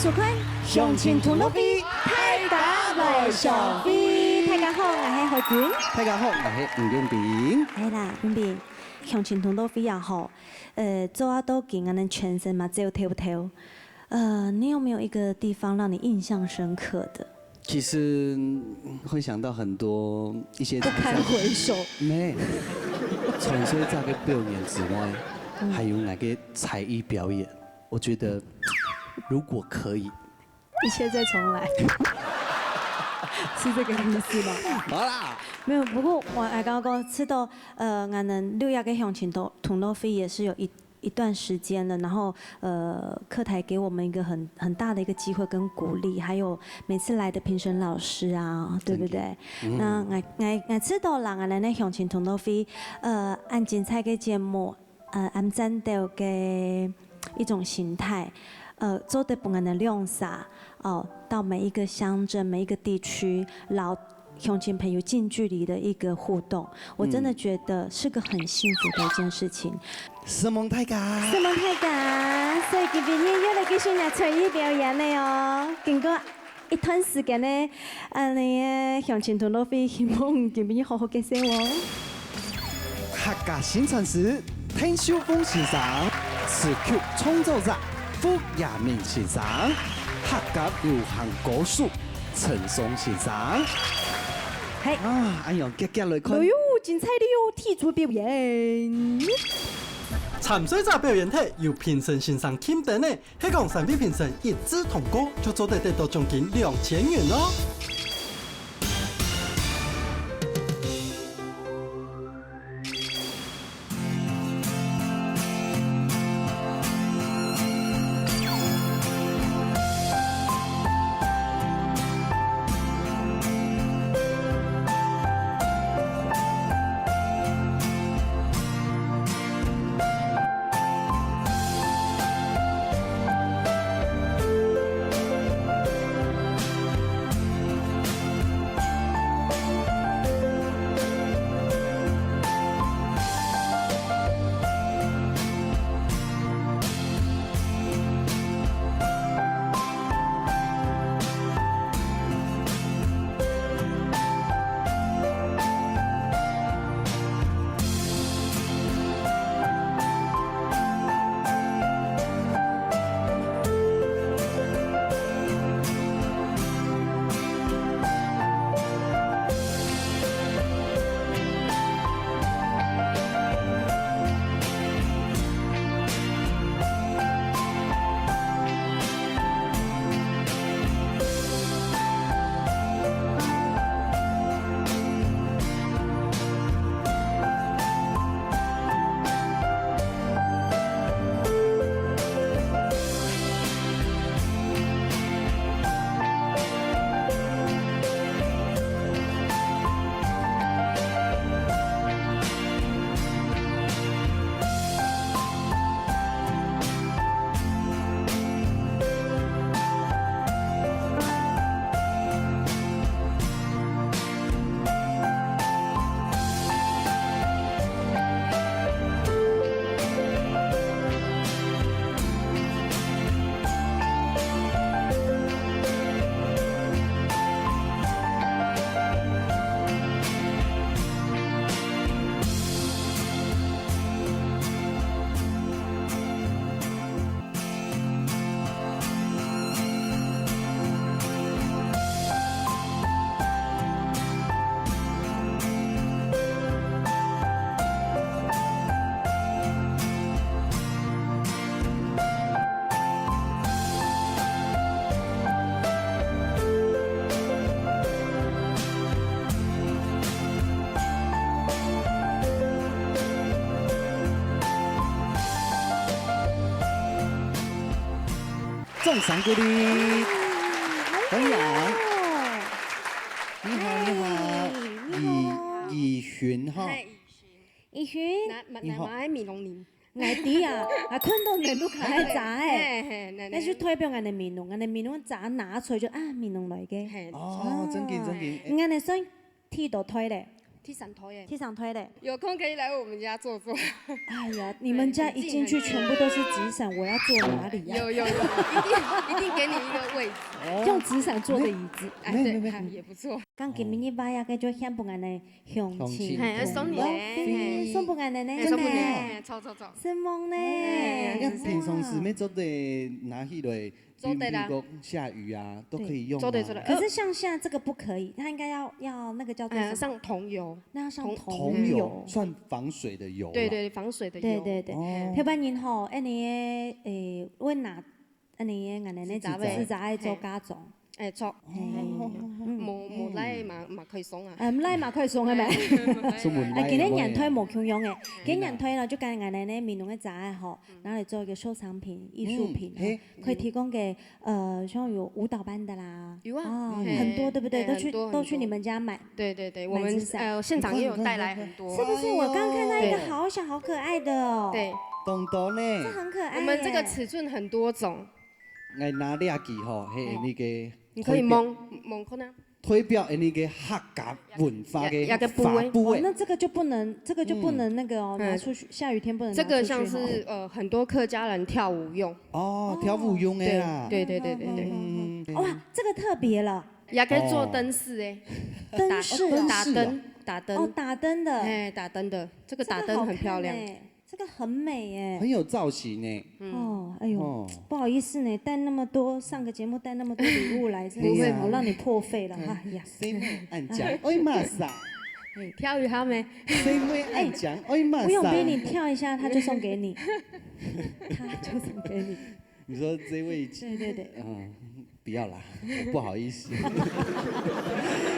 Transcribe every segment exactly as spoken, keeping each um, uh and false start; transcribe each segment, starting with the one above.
收看鄉親同樂會，大家來相會。大家好，𠊎係海軍。大家好，𠊎係吳永斌。係啦，永斌，鄉親同樂會也好，呃，做啊到今，𠊎等全身嘛皺透透。呃，你有沒有一個地方讓你印象深刻的？其實會想到很多一些不堪回首。沒，傳說這個表演之外，嗯。還有哪個才藝表演？我覺得如果可以，一切再重來，是這個意思嗎？好啦。沒有，不過𠊎，𠊎剛剛講，知道，呃，𠊎等六月个鄉親同，同樂會也是有一，一段時間了，然後，呃，客台給我們一個很，很大的一個機會跟鼓勵，還有每次來的評審老師啊，對不對？嗯。那𠊎，𠊎，𠊎知道啦，𠊎等个鄉親同樂會，呃，恁精彩个節目， 呃，恁戰鬥个一種形態，呃，做得分𠊎等兩儕，哦，到每一個鄉鎮、每一個地區，摎鄉親朋友近距離的一個互動，我真的覺得是個很幸福的一件事情。承蒙大家。承蒙大家，所以今晡日又來繼續來才藝表演了哦。經過 一段時間呢，恁呢个鄉親同樂會，希望今晡日好好介紹哦。客家新傳師，鄧秀鳳先生，詞曲創作者，傅亞明先生，客家流行歌手，陳松先生。嘿。啊，哎喲，遽遽來看。哎喲，精彩了喲，第一組表演。參賽者表演忒，由評審先生欽點呢， 係講三位評審一致通過，就做得得到獎金兩千元哦。掌聲鼓勵。歡迎。你好，你好。嗨，你好。怡，怡尋哈。嗨，怡尋。怡尋。那，那，你好。那，那，美濃人。𠊎知啊，𠊎看到你都看到遮欸。嘿，嘿，那，那。那就代表𠊎个美濃，𠊎个美濃遮拿出來就啊，美濃來个。嘿，哦，正經，正經。𠊎个算剃到退咧。第三台耶。第三台咧。有空可以来我们家坐坐。哎呀，你们家一进去全部都是纸伞，我要坐哪里呀？有有有，一定一定给你一个位置。用纸伞做的椅子。哎，对，没没没，也不错。刚给明日拜呀，个就先不安呢，相亲。哎，送你嘞。送不安呢呢。哎，送不安呢，走走走。承蒙呢。哎，平常时没做得拿起来。 做得啦。比如说下雨啊，都可以用啊。对，做得做得。可是像现在这个不可以，它应该要要那个叫做什么？呃，上桐油。那要上桐桐油，桐油。算防水的油啦。对对，防水的油。对对对，哦。要不然吼，恁呢个，诶，阮拿恁呢个，恁呢个纸扎仔。纸扎仔做嫁妆。哎，做。嘿，哦。嗯，無無來嘛嘛可以送啊。嗯，來嘛可以送个咩？哎，送分來个。哎，今年年代無共樣个，今年年代呢就跟恁呢个美濃个紙仔吼，拿來做一個收藏品、藝術品啊。嗯，嘿。 可以提供給，呃，像有舞蹈班的啦，有啊，哦，嘿，很多，對不對？嘿，都去，很多，都去你们家买，很多。对对对，我们，买纸伞。呃，现场也有带来很多。是不是？我刚看到一个对。好小好可爱的哦。对。当多呢。这很可爱耶。我们这个尺寸很多种。哎，拿两支吼，嘿，嘿。那个你可以摸，摸看啊。 代表恁呢个客家文化个也，也个布欸。花布欸。哦，那这个就不能，这个就不能那个哦，嗯。拿出去，下雨天不能拿出去哦。这个像是，呃，很多客家人跳舞用。哦，跳舞用个啦。对，对，对，对，对。嗯。哇，这个特别了。也可以做灯饰欸。哦。灯饰啊。打，打灯，打灯。哦，打灯的。哎，打灯的，这个打灯很漂亮。这个好看欸。 这个很美耶。很有造型欸。嗯。哦，哎呦，哦。不好意思呢，带那么多，上个节目带那么多礼物来，真的是，对呀。好让你破费了，哎呀。生命安详，哎妈撒。哎，跳一下没？生命安详，哎妈撒。不用逼你跳一下，他就送给你。他就送给你。你说这位，对对对。嗯，不要啦，我不好意思。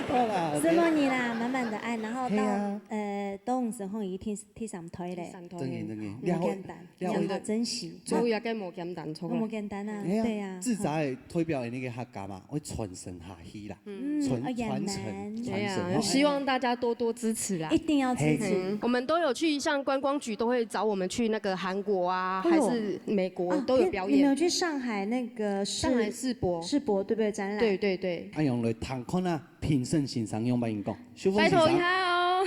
好啦，承蒙你啦，满满的爱，然后到，嘿啊。呃，到五十后一定 第三胎咧。第三胎。真个，真个。無簡單，了解。你要好好珍惜。做一个無簡單，做个。無簡單啊，哎呀，对啊。紙紮个代表个那个客家嘛，會傳承下去啦。嗯，傳，哦，也難。傳承，傳承，對啊，哦。希望大家多多支持啦。一定要支持。嘿。嗯，我们都有去，像观光局都会找我们去那个韩国啊，哎呦。还是美国，啊，都有表演。你，你们有去上海那个世，上海世博。世博，对不对？展览。对，对，对。哎，用来谈看啊。 评审先生用白话讲，秀凤先生。拜託一下哦。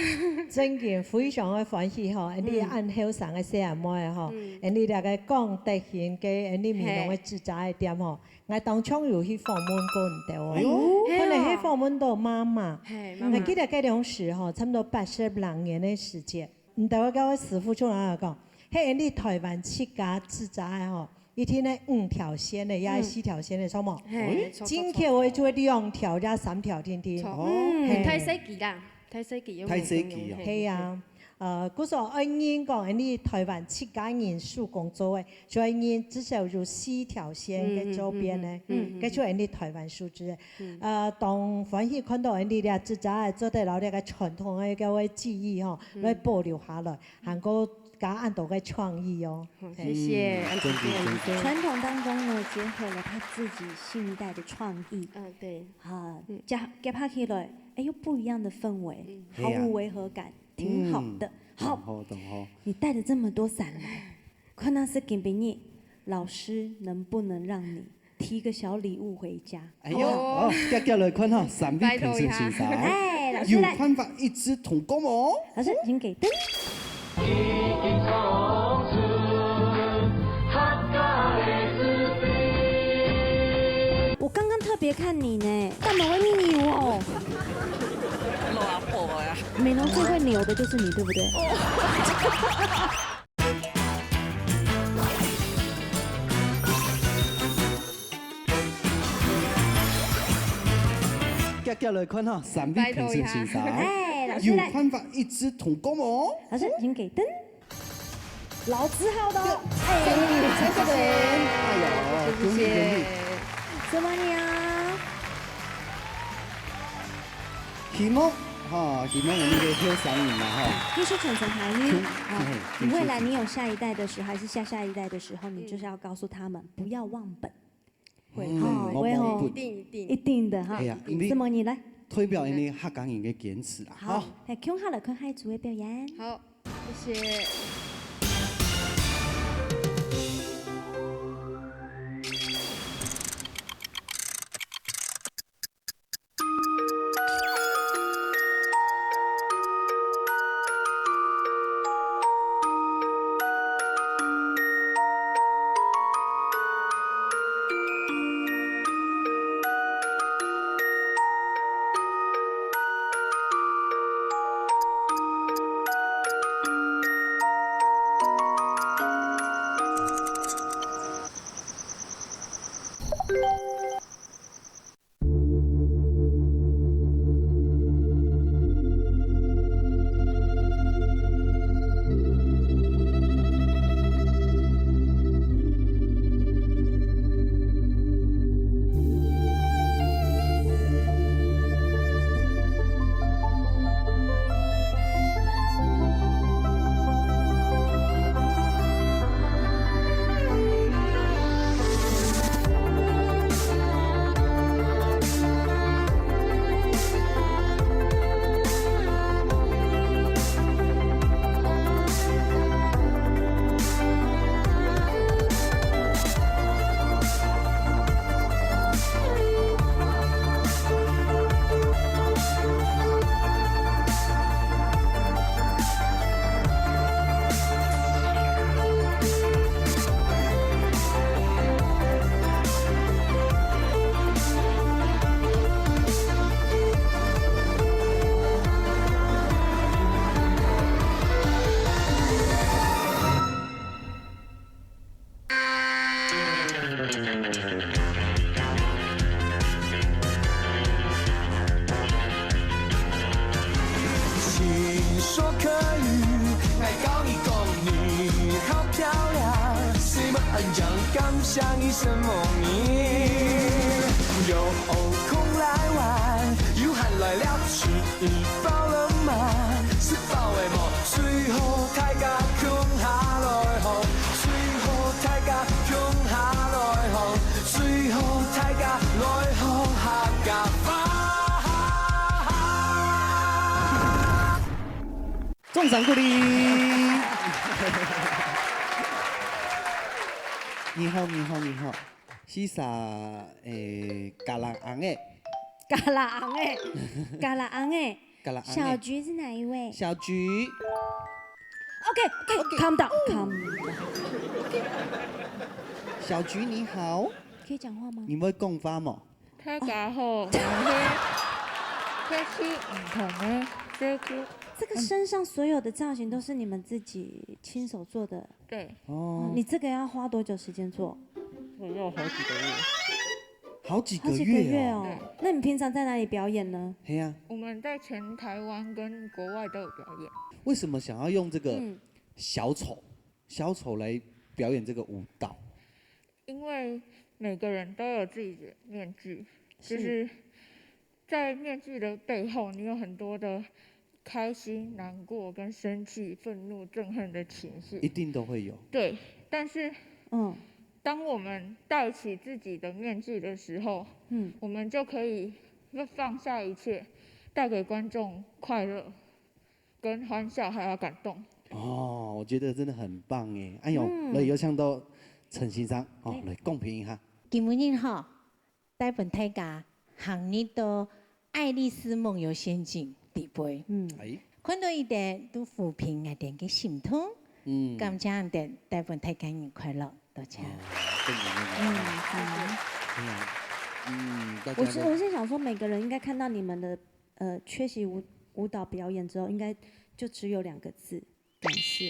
真个非常个歡喜吼，恁呢恁後生个細阿妹吼，嗯。恁呢這个講得興个，恁呢美濃个紙紮个店吼，𠊎當初有去訪問過你兜哦。哎喲。可能去訪問到媽媽。嘿，媽媽。𠊎記得該當時吼，差不多八十零年个時節，你兜个師傅就恁樣講，嘿，恁呢台灣自家紙紮个吼， 一定愛五條線个，也係四條線个，著無？嘿，著，著，真巧个就會兩條也三條定定。著，哦。嗯，嘿。大細支啦，大細支，大細支哦。嘿。係啊，呃，故所愛認講，恁呢台灣自家人手工做个，就愛認至少有四條線个周邊个，嗯，嗯，嗯，嗯，嗯。該就恁呢台灣手織个。嗯。呃，當歡喜看到恁呢這紙紮个做得摎這个傳統个該个技藝吼，嗯。來保留下來，還過 加恁多个創意哦。好，謝謝，嗯，恁仔細，真的，真的。恁仔細。傳統當中呢，結合了他自己新一代的創意。嗯，對。啊，嗯。結，結合起來，哎，又不一樣的氛圍，嗯。毫無違和感，對啊。挺好的。嗯，好。當好，當好。你帶了這麼多傘來，看到係今晡日，老師能不能讓你 提個小禮物回家。哎喲，哦。好，遽遽來看哈，三位評審先生。拜託一下。哎，老師來。有辦法一支通過無？老師，請給燈。我剛剛特別看你呢，幹嘛會瞇我？老阿婆呀。美濃最會扭的就是你，對不對？哦。 遽遽來看哈，三位評審先生。拜託一下。哎，老師來。有辦法一支通過無？老師，請給燈。老字號的哦。哎，三個人，三個人。哎喲，恭喜恭喜。謝謝。承蒙你啊。 希望，哈，希望𠊎兜个後生人嘛，哈。繼續傳承下去，嗯，啊，嘿，你未來你有下一代的時候，還是下下一代的時候，你就是要告訴他們，不要忘本。會，嗯，哦，會哦。莫忘本。一定，一定。一定的哈。哎呀，因為承蒙你，來。代表𠊎兜客家人个堅持啦，好，哈。來，共下來看下一組个表演。好。 謝謝。情所可语，𠊎教你講你好漂亮，誰不安樣感謝你什麼你？有空來玩，有閒來尞，吃飽了嗎？食飽了無？最好大家共下來吼，最好大家共下來吼。 最好大家來學客家話。掌聲鼓勵。你好，你好，你好。係啥，誒，Galang Angek？Galang Angek，Galang Angek。 Galang Angek。小菊是哪一位？小菊。OK，OK，calm down，calm down。小菊你好。可以講話嗎？你會講話無？大家好，𠊎係七七舞團个小菊。這個身上所有的造型都是你們自己親手做的？對。哦，哦。你這個要花多久時間做？我要好幾個月。 好幾個月哦。好幾個月哦。對。那你平常在哪裡表演呢？嘿啊。我們在全台灣跟國外都有表演。為什麼想要用這個嗯。小丑，小丑來表演這個舞蹈？因為每個人都有自己的面具，是。就是在面具的背後，你有很多的開心、難過、跟生氣、憤怒、憎恨的情緒。一定都會有。對，但是，嗯。當我們戴起自己的面具的時候，嗯。我們就可以放下一切，帶給觀眾快樂、跟歡笑，還有感動。哦，我覺得真的很棒耶！哎喲，嗯。來，有請到陳先生，哦，哎。來公平一下。今晡日吼， 帶分大家行入到愛麗絲夢遊仙境裡背。嗯。哎。看到一點都撫平𠊎等个心痛。嗯。感謝𠊎等帶分大家人快樂，多謝。哦，真的，真的。嗯，好。嗯，嗯，大家都我是，我是想說，每個人應該看到你們的，呃，缺席舞，舞蹈表演之後，應該就只有兩個字，感謝。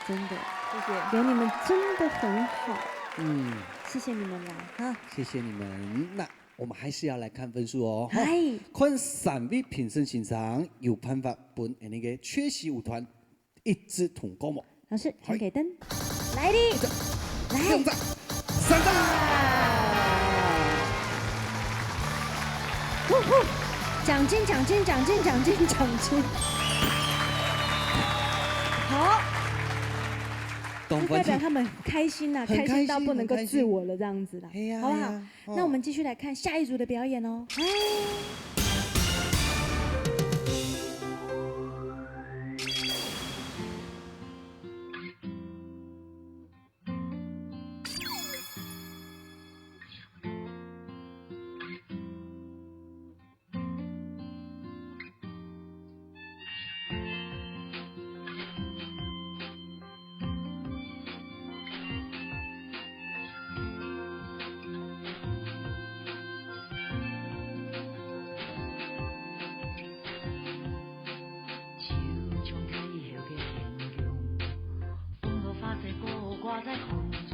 真的，謝謝。有你們真的很好。嗯。謝謝你們來哈。謝謝你們。那我們還是要來看分數哦。哈。嗨。看三位評審先生有辦法分𠊎等个缺席舞團一致通過無？老師，請給燈。嗨。來哩。來。兩張。 三張。呼呼，獎金，獎金，獎金，獎金，獎金。好。當歡喜。這代表他們開心啊，很開心，開心到不能夠自我了，很開心。這樣子啦，嘿呀，好不好？嘿呀，哦。那我們繼續來看下一組的表演哦。嗨。 就像太陽个太陽，風和花朵掛在空中。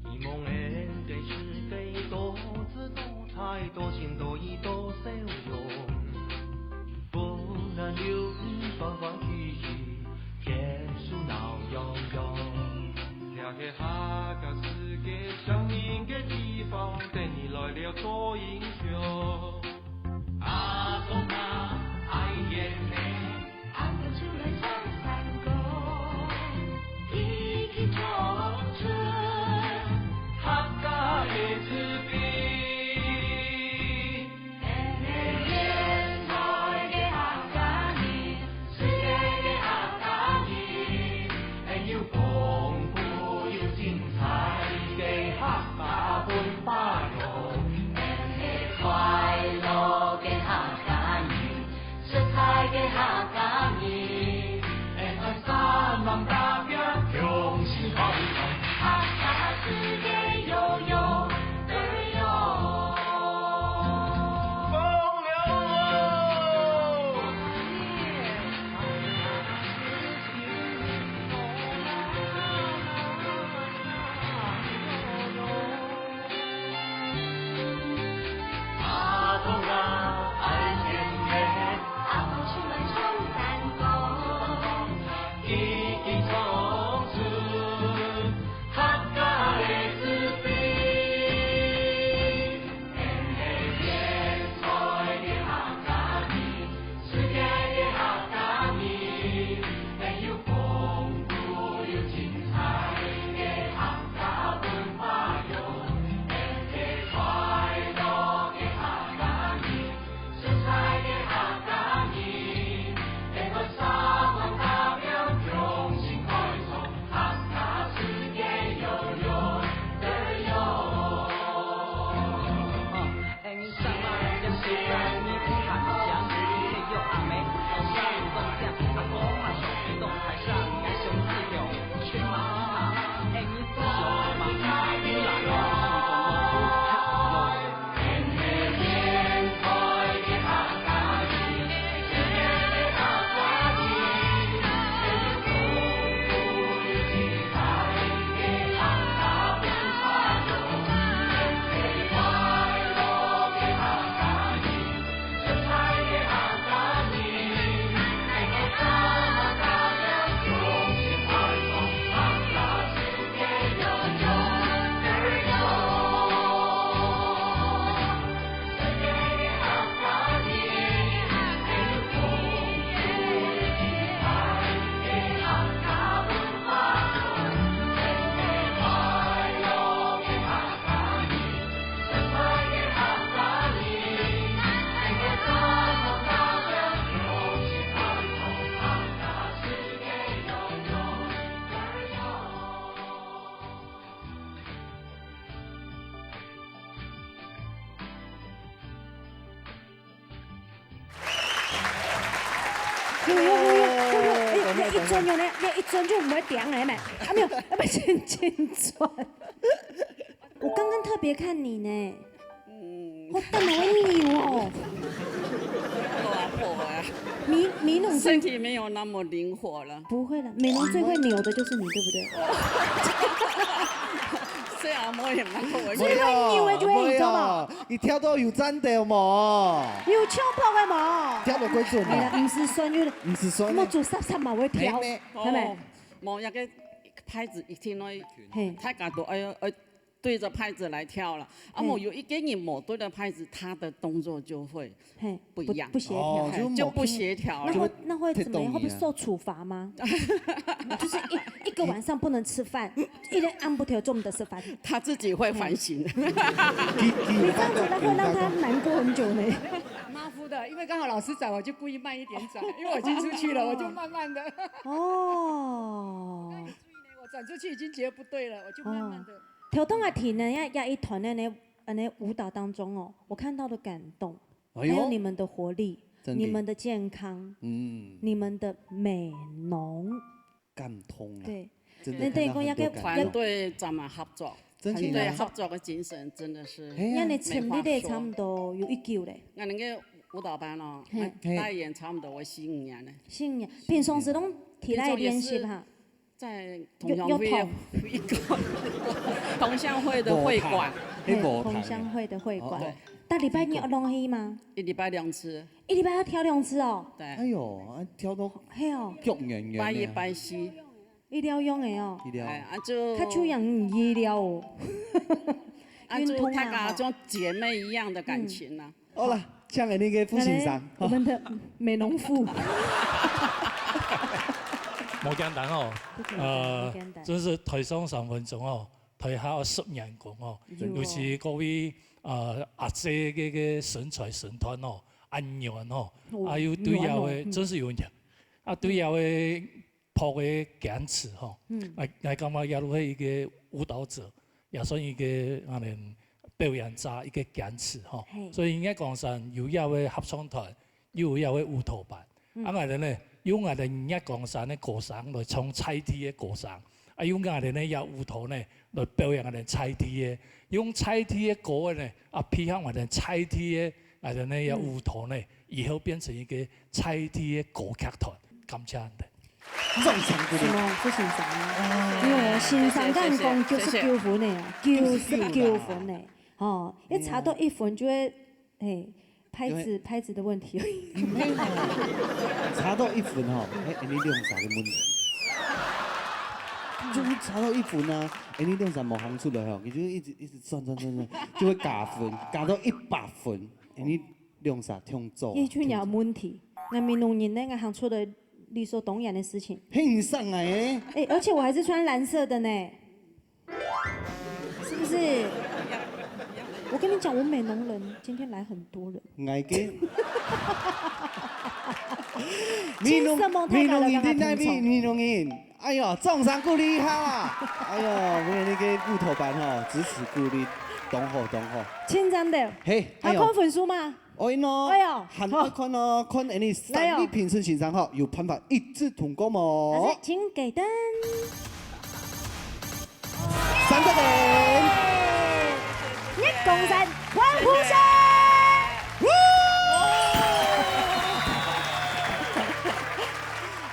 希望𠊎等世界多姿多彩，多情多義多笑容。風啊，有你歡歡喜喜，牽手鬧洋洋。這个客家世界，像人个地方，等你來了做英雄。 阿公啊，阿姨奶奶，俺們出來唱山歌，一起唱出客家个滋味。俺係現代个客家人，世界个客家人，俺有豐富有精彩个客家文化喲。俺係一轉樣呢，你一轉就毋會停了咩？啊，沒有，要不要先緊轉？我剛剛特別看你呢，嗯，好大腦扭哦。破啊破啊，美美濃最身体没有那么灵活了。不会了，美濃最会扭的就是你，对不对？虽然我也蛮会，最会扭的就会你，知道吗？你跳到有站到無？有唱破个無？跳到幾準啊？哎呀，毋使算，有毋使算呢。目珠霎霎嘛會跳，係咩？哦，無，那个拍子一定要，嘿，大家都要要对着拍子来跳了。啊，嗯，有一个人没对着拍子，他的动作就会，嘿，不一样，不不协调。哦，就就不协调了。那会那会怎么样？会不会受处罚吗？就是一一个晚上不能吃饭，一个暗晡天中午的吃饭。他自己会反省。你这样子，那会让他难过很久呢。马虎的，因为刚好老师转，我就故意慢一点转，因为我已经出去了，我就慢慢的。哦。我转出去已经觉得不对了，我就慢慢的。哦。跳动啊，体能呀，呀一团的呢，呃，那舞蹈当中哦，我看到的感动，哎呦，还有你们的活力，真的，你们的健康，嗯，你们的美浓。感动啊，对，真的看到很多感动。团队怎么合作？真的啊。团队合作的精神真的是，哎呀，你成立了差不多有一久嘞。那那个舞蹈班哦，嘿，哎，代言差不多有四五年了。四五年，平常时都提来练习哈。在同乡会，有有同乡会的会馆。嘿，同乡会的会馆。哦，对。逐禮拜日有去吗？一礼拜两次。一礼拜要跳两次哦。对。哎呦，啊，跳到，嘿哦，脚软软的。拜一拜四。一条用的哦。一条。哎，啊就，較像人医疗哦。啊就大家像姐妹一样的感情啊。好啦，请你个傅先生。我们的美浓傅。无简单哦，不简单，呃，不简单。真是台上三分钟哦，台下十年功哦。有哦。尤其各位，呃，阿姐个个身材身段哦，恁软哦，哦，啊又对了个，软哦，嗯。真是有影。啊，对了个，拍个坚持吼，嗯。哎，哎，感觉也係一个舞蹈者，也算一个，啊，表演者，一个坚持吼。嘿。所以应该讲上有一个合唱团， 又有一个舞蹈班。嗯。啊，𠊎等呢，用𠊎等月光山个歌声來唱在地个歌声，啊，用𠊎等呢，這舞蹈呢，來表演𠊎等在地个，用在地个歌呢，啊，配合𠊎等在地个，𠊎等呢，這舞蹈呢，以後變成一个在地个歌劇團。感謝恁多。掌聲鼓勵。什麼？不欣賞啊？哎，因為欣賞眼光九十九分呢，九十九分呢。哦，一差到一分就會，嘿， 拍子，因為拍子的問題而已。毋係吼，差到一分吼，係𠊎兩儕个問題。就係差到一分啊，𠊎兩儕無行出來吼，佢就一直一直算算算算，就會加分，加到一百分，𠊎兩儕聽做。這就係問題，𠊎美濃人呢，𠊎行出來理所當然的事情。係你上來誒。誒，而且我還是穿藍色的呢。 是不是？我跟你講，我美濃人今天來很多人。𠊎个。美濃，為什麼大家都跟他拼湊？美濃人在哪位？美濃人。哎喲，掌聲鼓勵一下啦！哎喲，𠊎等个舞蹈班吼，支持鼓勵，當好，當好。真正的。嘿，哎喲。還看分數嗎？ 愛喏，哎喲，還愛看哦，看𠊎等三位評審先生吼，有辦法一致通過無？老師，請給燈。三個點。月光山歡呼聲。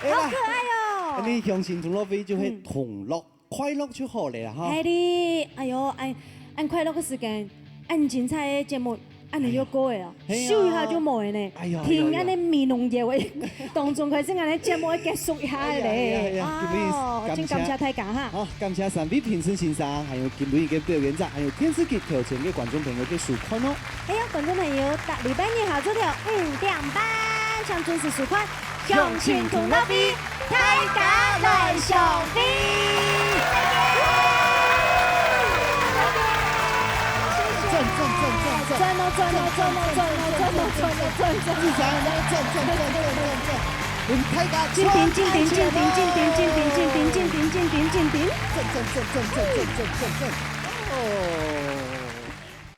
好可愛哦。𠊎等鄉親同樂會就係同樂 快樂就好了哈。係哩，哎喲，恁，恁快樂个時間，恁精彩个節目，恁樣又過了哦，係啊。咻一下就無了呢。哎喲，停，哎喲，恁樣美濃夜个當中，開始恁樣節目愛結束一下了嘞。哎呀，哎呀，哎呀，哦，今日感謝，真感謝大家哈。好，感謝三位評審先生，還有今晡日个表演者，還有電視機頭前个觀眾朋友个收看哦。哎呀，觀眾朋友，逐禮拜日下晝頭五點半，請準時收看 鄉親同樂會，大家來相會。讚，讚，讚，讚，讚。讚哦，讚哦，讚哦，讚哦，讚哦，讚哦，讚哦，讚哦。讚，讚，讚，讚，讚。大家盡情，盡情，盡情，盡情。讚，讚，讚，讚，讚，讚，讚，讚。哦。